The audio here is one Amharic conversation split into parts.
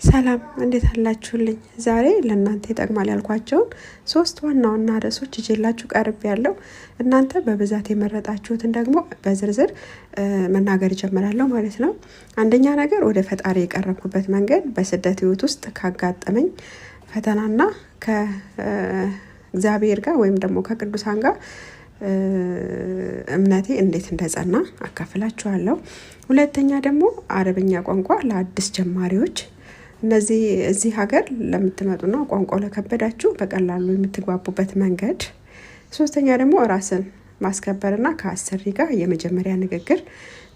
ሰላም እንዴት አላችሁልኝ? ዛሬ ለእናንተ ይጠቅማል ያልኳቸውን ሶስት ዋና ዋና ርዕሶች ይዤላችሁ ቀርብ ያለው እናንተ በብዛት የመረጣችሁትን ደግሞ በዝርዝር መናገር እጀምራለሁ ማለት ነው። አንደኛ ነገር ወደ ፈጣሪ የቀረብኩበት መንገድ በስደት ሕይወት ውስጥ ካጋጠመኝ ፈተናና ከእግዚአብሔር ጋር ወይም ደግሞ ከቅዱሳን ጋር እምነቴ እንዴት እንደጸና አካፍላችኋለሁ። ሁለተኛ ደግሞ አረብኛ ቋንቋ ለአዲስ ጀማሪዎች እነዚህ እዚህ ሀገር ለምትመጡና ቋንቋው ለከበዳችሁ በቀላሉ የምትግባቡበት መንገድ። ሶስተኛ ደግሞ ራስን ማስከበርና ከአሰሪ ጋር የመጀመሪያ ንግግር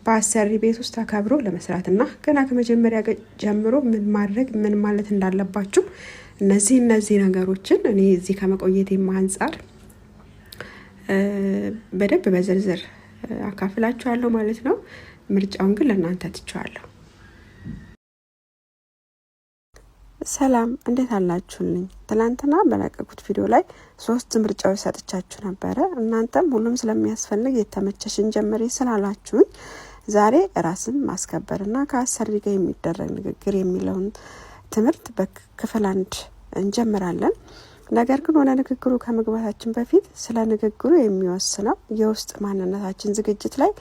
በአሰሪ ቤት ውስጥ ተከብሮ ለመስራትና ገና ከመጀመሪያ ጀምሮ ምን ማድረግ ምን ማለት እንዳለባችሁ እነዚህ ነገሮችን እኔ እዚህ ከመቆየቴም አንጻር በደንብ በዝርዝር አካፍላችኋለሁ ማለት ነው። ምርጫውን ግን ለእናንተ ትቼዋለሁ። ሰላም እንዴት አላችሁልኝ? ትላንትና በለቀቁት ቪዲዮ ላይ ሶስት ምርጫዎች ሰጥቻችሁ ነበረ። እናንተም ሁሉም ስለሚያስፈልግ የተመቸሽን ጀምሪ ስላላችሁኝ ዛሬ ራስን ማስከበርና ከአሰሪ ጋር የሚደረግ ንግግር የሚለውን ትምህርት በክፍል አንድ እንጀምራለን። ነገር ግን ወደ ንግግሩ ከመግባታችን በፊት ስለ ንግግሩ የሚወስነው የውስጥ ማንነታችን ዝግጅት ላይ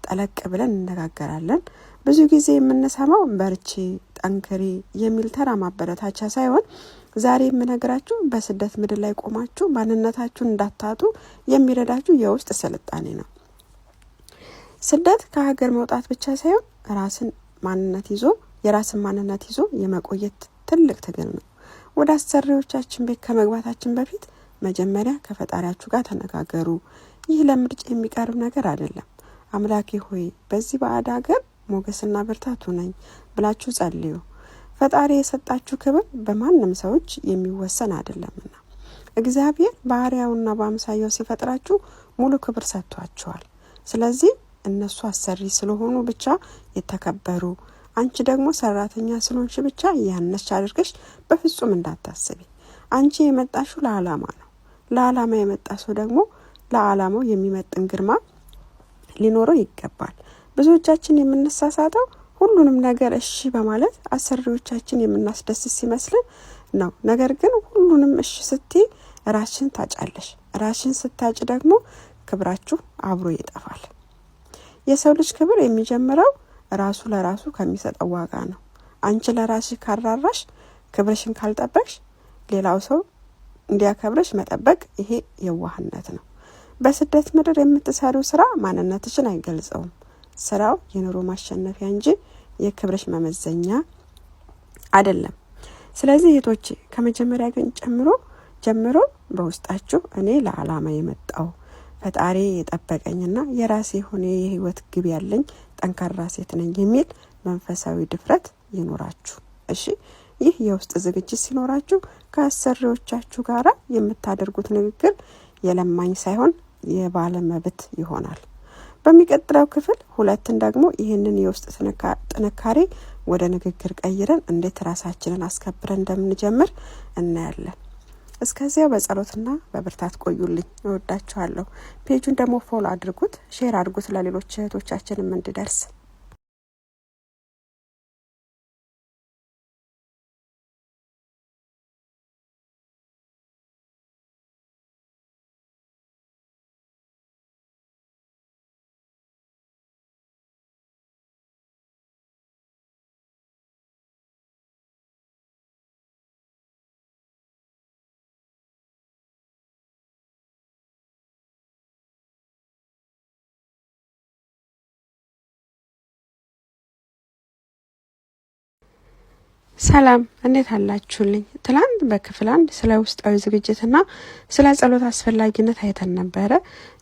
ጠለቅ ብለን እንነጋገራለን። ብዙ ጊዜ የምንሰማው በርቺ፣ ጠንክሪ የሚል ተራ ማበረታቻ ሳይሆን ዛሬ የምነግራችሁ በስደት ምድር ላይ ቆማችሁ ማንነታችሁን እንዳታጡ የሚረዳችሁ የውስጥ ስልጣኔ ነው። ስደት ከሀገር መውጣት ብቻ ሳይሆን ራስን ማንነት ይዞ የራስን ማንነት ይዞ የመቆየት ትልቅ ትግል ነው። ወደ አሰሪዎቻችን ቤት ከመግባታችን በፊት መጀመሪያ ከፈጣሪያችሁ ጋር ተነጋገሩ። ይህ ለምርጫ የሚቀርብ ነገር አይደለም። አምላኬ ሆይ በዚህ ባዕድ ሀገር ሞገስና ብርታት ሁነኝ ብላችሁ ጸልዩ። ፈጣሪ የሰጣችሁ ክብር በማንም ሰዎች የሚወሰን አይደለምና እግዚአብሔር በአርአያውና በአምሳያው ሲፈጥራችሁ ሙሉ ክብር ሰጥቷችኋል። ስለዚህ እነሱ አሰሪ ስለሆኑ ብቻ የተከበሩ፣ አንቺ ደግሞ ሰራተኛ ስለሆንሽ ብቻ ያነሽ አድርገሽ በፍጹም እንዳታስቢ። አንቺ የመጣሽው ለዓላማ ነው። ለዓላማ የመጣ ሰው ደግሞ ለዓላማው የሚመጥን ግርማ ሊኖረው ይገባል። ብዙዎቻችን የምንሳሳተው ሁሉንም ነገር እሺ በማለት አሰሪዎቻችን የምናስደስት ሲመስልን ነው። ነገር ግን ሁሉንም እሺ ስትይ ራስሽን ታጫለሽ። ራስሽን ስታጭ ደግሞ ክብራችሁ አብሮ ይጠፋል። የሰው ልጅ ክብር የሚጀምረው ራሱ ለራሱ ከሚሰጠው ዋጋ ነው። አንቺ ለራስሽ ካራራሽ፣ ክብርሽን ካልጠበቅሽ ሌላው ሰው እንዲያከብርሽ መጠበቅ ይሄ የዋህነት ነው። በስደት ምድር የምትሰሪው ስራ ማንነትሽን አይገልጸውም። ስራው የኑሮ ማሸነፊያ እንጂ የክብርሽ መመዘኛ አይደለም። ስለዚህ እህቶቼ ከመጀመሪያ ግን ጀምሮ በውስጣችሁ እኔ ለዓላማ የመጣው ፈጣሪ የጠበቀኝና የራሴ የሆነ የህይወት ግብ ያለኝ ጠንካራ ሴት ነኝ የሚል መንፈሳዊ ድፍረት ይኖራችሁ። እሺ፣ ይህ የውስጥ ዝግጅት ሲኖራችሁ ከአሰሪዎቻችሁ ጋራ የምታደርጉት ንግግር የለማኝ ሳይሆን የባለመብት ይሆናል። በሚቀጥለው ክፍል ሁለትን ደግሞ ይህንን የውስጥ ጥንካሬ ወደ ንግግር ቀይረን እንዴት ራሳችንን አስከብረን እንደምንጀምር እናያለን። እስከዚያው በጸሎትና በብርታት ቆዩልኝ። እወዳችኋለሁ። page ኡን ደግሞ follow አድርጉት፣ share አድርጉት ለሌሎች እህቶቻችንም እንዲደርስ። ሰላም እንዴት አላችሁልኝ? ትላንት በክፍል አንድ ስለ ውስጣዊ ዝግጅትና ስለ ጸሎት አስፈላጊነት አይተን ነበረ።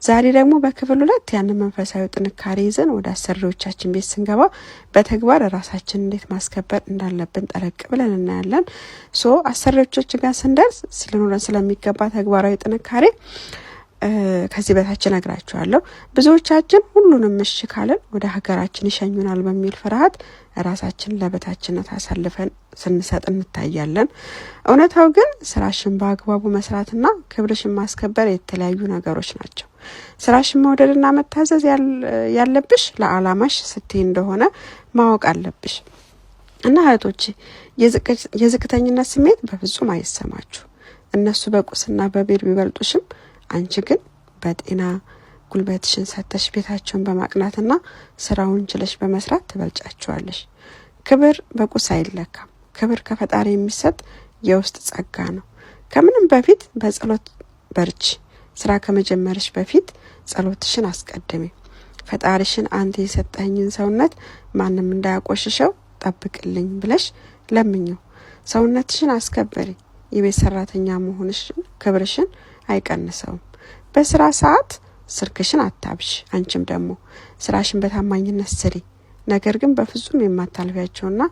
ዛሬ ደግሞ በክፍል ሁለት ያንን መንፈሳዊ ጥንካሬ ይዘን ወደ አሰሪዎቻችን ቤት ስንገባ በተግባር ራሳችን እንዴት ማስከበር እንዳለብን ጠለቅ ብለን እናያለን። so አሰሪዎቻችን ጋር ስንደርስ ሊኖረን ስለሚገባ ተግባራዊ ጥንካሬ ከዚህ በታች እነግራችኋለሁ። ብዙዎቻችን ሁሉንም እሺ ካልን ወደ ሀገራችን ይሸኙናል በሚል ፍርሃት ራሳችን ለበታችነት አሳልፈን ስንሰጥ እንታያለን። እውነታው ግን ስራሽን በአግባቡ መስራትና ክብርሽን ማስከበር የተለያዩ ነገሮች ናቸው። ስራሽን መውደድና መታዘዝ ያለብሽ ለዓላማሽ ስትይ እንደሆነ ማወቅ አለብሽ። እና እህቶቼ፣ የዝቅተኝነት ስሜት በፍጹም አይሰማችሁ። እነሱ በቁስና በብር ቢበልጡሽም አንቺ ግን በጤና ጉልበትሽን ሰተሽ ቤታቸውን በማቅናትና ስራውን ችለሽ በመስራት ትበልጫቸዋለሽ። ክብር በቁስ አይለካም። ክብር ከፈጣሪ የሚሰጥ የውስጥ ጸጋ ነው። ከምንም በፊት በጸሎት በርቺ። ስራ ከመጀመርሽ በፊት ጸሎትሽን አስቀድሚ። ፈጣሪሽን አንተ የሰጠኝን ሰውነት ማንም እንዳያቆሽሸው ጠብቅልኝ ብለሽ ለምኘው። ሰውነትሽን አስከብሪ። የቤት ሰራተኛ መሆንሽን ክብርሽን አይቀንሰውም። በስራ ሰዓት ስልክሽን አታብሽ። አንቺም ደግሞ ስራሽን በታማኝነት ስሪ። ነገር ግን በፍጹም የማታልፊያቸውና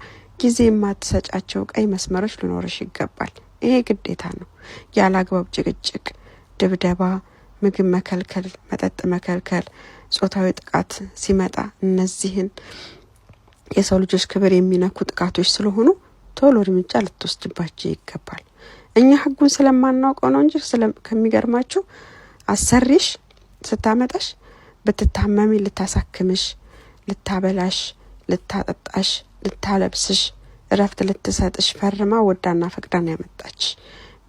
ጊዜ የማትሰጫቸው ቀይ መስመሮች ሊኖርሽ ይገባል። ይሄ ግዴታ ነው። ያለ አግባብ ጭቅጭቅ፣ ድብደባ፣ ምግብ መከልከል፣ መጠጥ መከልከል፣ ጾታዊ ጥቃት ሲመጣ እነዚህን የሰው ልጆች ክብር የሚነኩ ጥቃቶች ስለሆኑ ቶሎ እርምጃ ልትወስድባቸው ይገባል። እኛ ህጉን ስለማናውቀው ነው እንጂ ከሚገርማችሁ አሰሪሽ ስታመጣሽ ብትታመሚ ልታሳክምሽ፣ ልታበላሽ፣ ልታጠጣሽ፣ ልታለብስሽ፣ እረፍት ልትሰጥሽ ፈርማ ወዳና ፈቅዳን ያመጣች።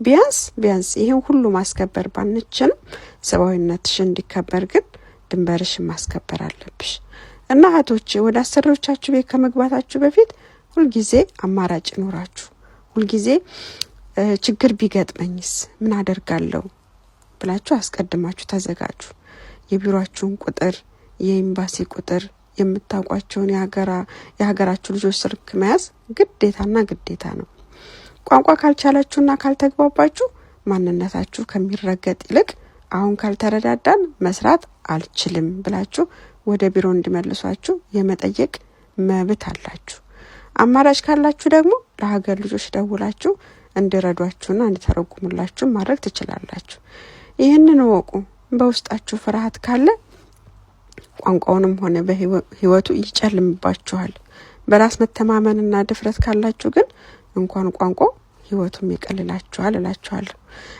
ቢያንስ ቢያንስ ይህን ሁሉ ማስከበር ባንችልም ሰብአዊነትሽ እንዲከበር ግን ድንበርሽን ማስከበር አለብሽ። እና እህቶቼ፣ ወደ አሰሪዎቻችሁ ቤት ከመግባታችሁ በፊት ሁልጊዜ አማራጭ ይኖራችሁ። ሁልጊዜ ችግር ቢገጥመኝስ ምን አደርጋለሁ ብላችሁ አስቀድማችሁ ተዘጋጁ። የቢሮአችሁን ቁጥር፣ የኤምባሲ ቁጥር፣ የምታውቋቸውን የሀገራችሁ ልጆች ስልክ መያዝ ግዴታና ግዴታ ነው። ቋንቋ ካልቻላችሁና ካልተግባባችሁ ማንነታችሁ ከሚረገጥ ይልቅ አሁን ካልተረዳዳን መስራት አልችልም ብላችሁ ወደ ቢሮ እንዲመልሷችሁ የመጠየቅ መብት አላችሁ። አማራጭ ካላችሁ ደግሞ ለሀገር ልጆች ደውላችሁ እንዲረዷችሁና እንዲተረጉሙላችሁ ማድረግ ትችላላችሁ። ይህንን እወቁ። በውስጣችሁ ፍርሃት ካለ ቋንቋውንም ሆነ በህይወቱ ይጨልምባችኋል። በራስ መተማመንና ድፍረት ካላችሁ ግን እንኳን ቋንቋው ህይወቱም ይቀልላችኋል እላችኋለሁ።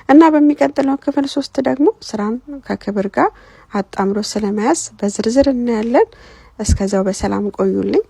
እና በሚቀጥለው ክፍል 3 ደግሞ ስራን ከክብር ጋር አጣምሮ ስለመያዝ በዝርዝር እናያለን። እስከዚያው በሰላም ቆዩልኝ።